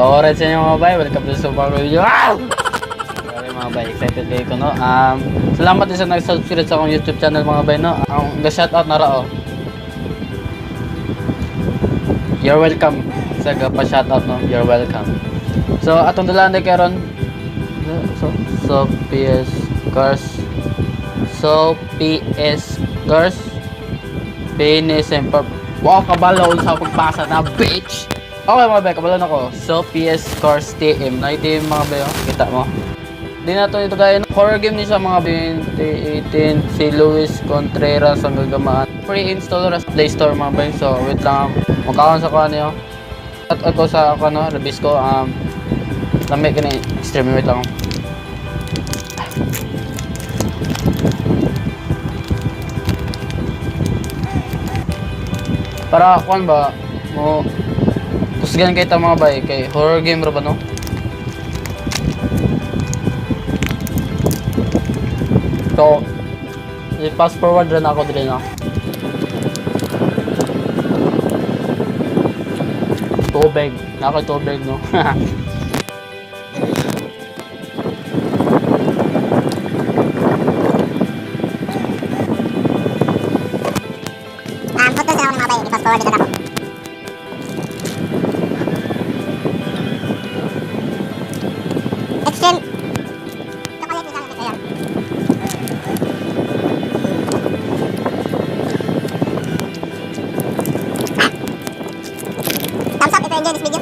Alright sa inyo, mga bay, welcome to sa bagong video. Ah! Grabe, mga bay, excited kayo ko, no? Salamat din sa nag-subscribe sa akong YouTube channel, mga bay, no? Ang ga-shoutout na ra, oh. You're welcome sa ga-pa-shoutout, no? You're welcome. So, atong dalaan din karon so PS Cars. So PS Cars Penis and Purp. Wow, kabalo sa pagbasa na, bitch! Okay, mga bay, kabalo na ko. So PS Cars TM. Nakita yung mga bay, oh. Kita mo. Di na to ito gaya. Horror game ni siya, mga 2018, si Luis Contreras ang gagamaan. Free install ra sa Play Store, mga bay. So wait lang. Magkaon sa kuan niyo. At ako sa ako no, Rebisco lami kini extreme, wait lang. Para kuan ba mo kusgan kay ta, mga bay, kay horror game ra ba, no? So, i-fast forward rin ako dili na. Tubig. Nako tubig, no? Photo sa ako ng mga bay, i-fast forward na ako. Extreme. Ito pala yung ayan. Ah. Thumbs up if you enjoy this video.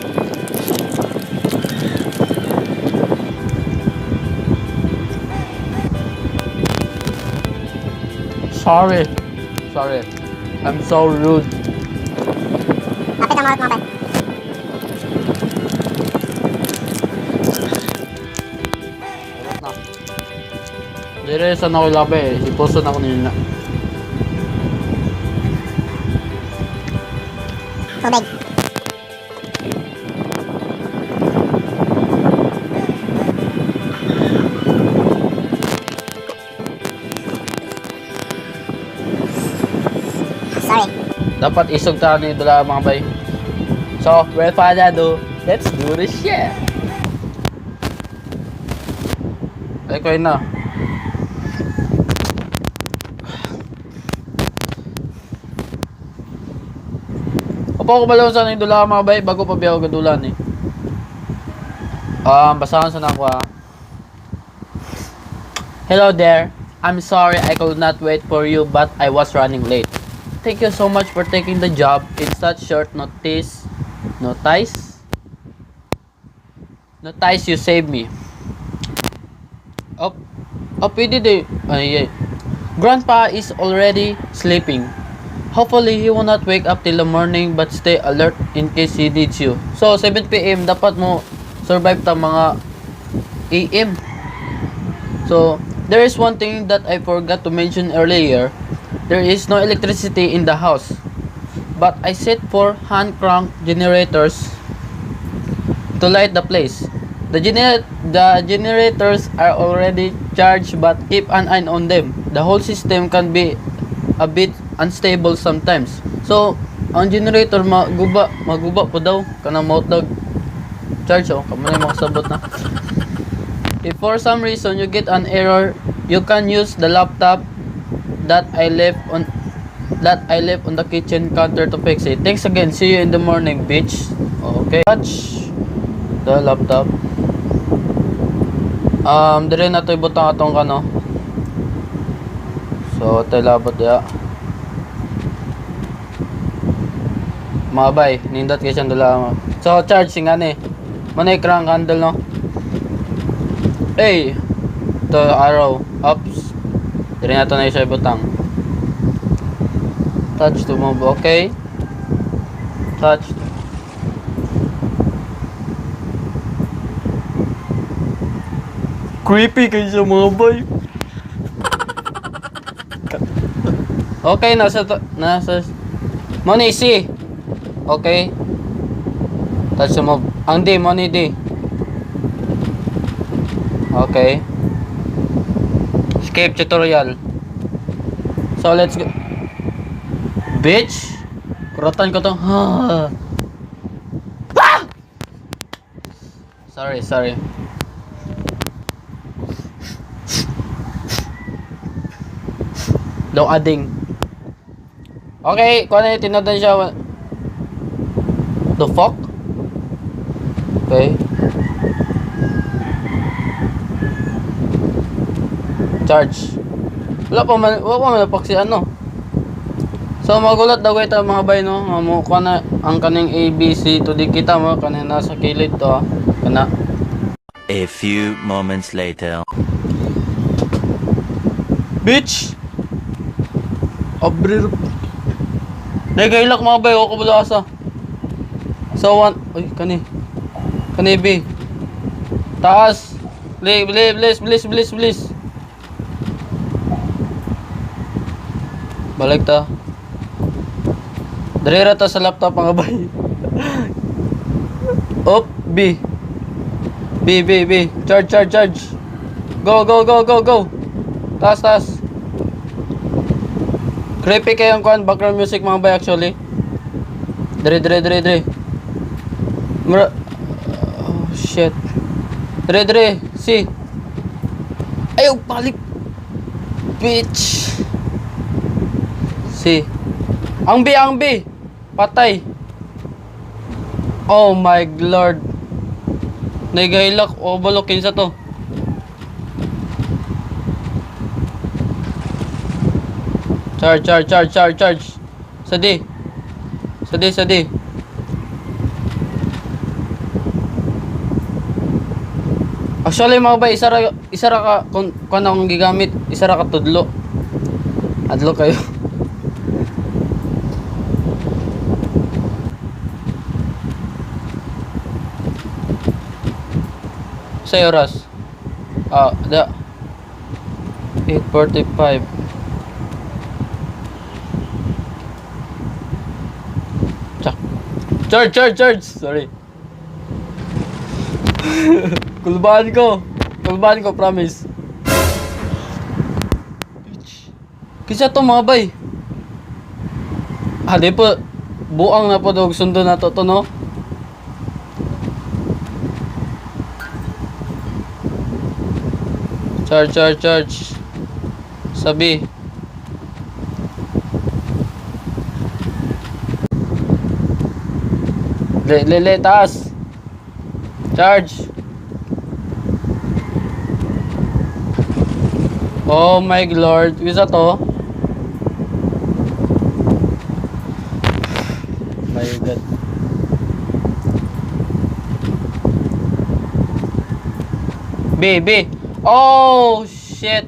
Sorry. Sorry. I'm so rude. Lapit ang mga bay. Na. Dire sa na ko labi eh. Ipuso na ko nila. Tubig. Sorry. Dapat isog ta ni dula, mga bay. So, without further ado, let's do this shit. Ay, ko na. Opo ko balaw sa dula, mga bay, bago pa biyaw gadulan eh. Basahan sa nako ah. Hello there. I'm sorry I could not wait for you, but I was running late. Thank you so much for taking the job. It's such short notice. Notice? Notice, you saved me. Oh, oh, pwede di. Ay, ay. Grandpa is already sleeping. Hopefully, he will not wake up till the morning, but stay alert in case he needs you. So, 7 p.m. dapat mo survive ta mga AM. So, there is one thing that I forgot to mention earlier. There is no electricity in the house. But I set four hand crank generators to light the place. The generators are already charged, but keep an eye on them. The whole system can be a bit unstable sometimes. So, ang generator maguba, maguba po daw kanang mautlag charge, oh, kamo na yung makasabot na. If for some reason you get an error, you can use the laptop that I left on the kitchen counter to fix it. Thanks again. See you in the morning, bitch. Okay. Touch the laptop. Dire na to ibutang atong kano. So, tayo labot ya. Mga bay, nindot kay siyang dula. So, charge nga ni. Manay crank handle, no. Hey, to arrow. Ups. Dire na to na siya ibutang. Touch to move. Okay. Touch. Creepy kayo sa mga bay. Okay, nasa money C. Okay. Touch to move. Ang D, money D. Okay. Escape tutorial. So let's go. Bitch! Kuratan ko to. Ah! Sorry, sorry. Daw ading. Okay, kuha na yung tinodan siya. The fuck? Okay. Charge. Wala pa man napaksi ano. So magulat daw kayo mga bay, no. Nga mo kuha na ang kaning A B C to di kita mo kaning nasa kilid to ah. Kana. A few moments later. Bitch! Abrir. Nagailak mga bay, ako kabalo asa. So one, uy, kani. Kani B. Taas. Bli, bli, bilis, bilis, bilis, bilis. Balik ta. Darira ta sa laptop mga bay. Up, B. B, B, B. Charge, charge, charge. Go, go, go, go, go. Taas, taas. Creepy kayong kuan background music mga bay actually. Dre, dre, dre, dre. Mura. Oh shit. Dre, dre. C. Ayaw, balik. Bitch. C. Ang B, ang B. Patay. Oh my lord. Nagahilak. O, balok. Kinsa to. Charge, charge, charge, charge, charge. Sa D. Sa D, sa D. Actually mga bay, isa ra ka kung akong gigamit, isa ra ka tudlo. Adlo kayo. Sa oras. Ah, da. 8:45. Chak. Charge, charge, charge. Sorry. Kulbaan ko. Kulbaan ko, promise. Bitch. Kisa to mga bay. Ah, di po. Buang na po dog sundo na to to, no? Charge, charge, charge. Sabi. Le, le, le, taas. Charge. Oh my lord. Isa to. My God. B, B. Oh, shit.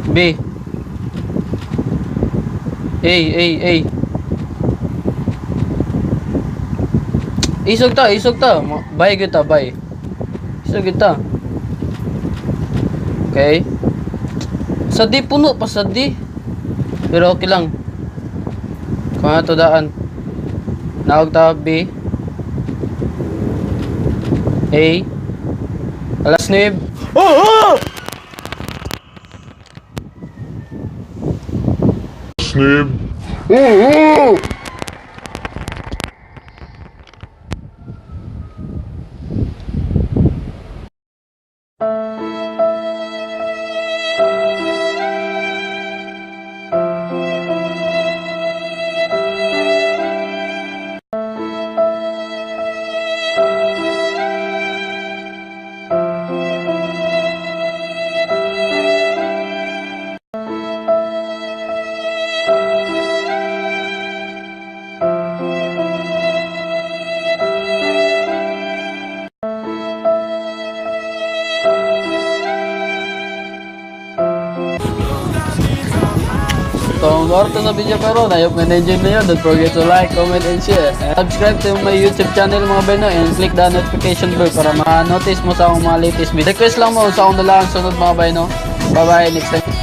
B. A, A, A. Isog ta, isog ta. Bye kita, bye. Isog kita. Okay. Sa D puno pa sa D. Pero okay lang. Kung ano to daan. Naog ta B. A. Alas 9. Oh, oh! Snib. Oh, oh! So, ang to sa video karon. I hope na-enjoy niyo. Don't forget to like, comment, and share. And subscribe to my YouTube channel mga beno and click the notification bell para ma-notice mo sa akong mga latest video. Request lang mo sa akong dalaan sunod mga beno. Bye-bye. Next time.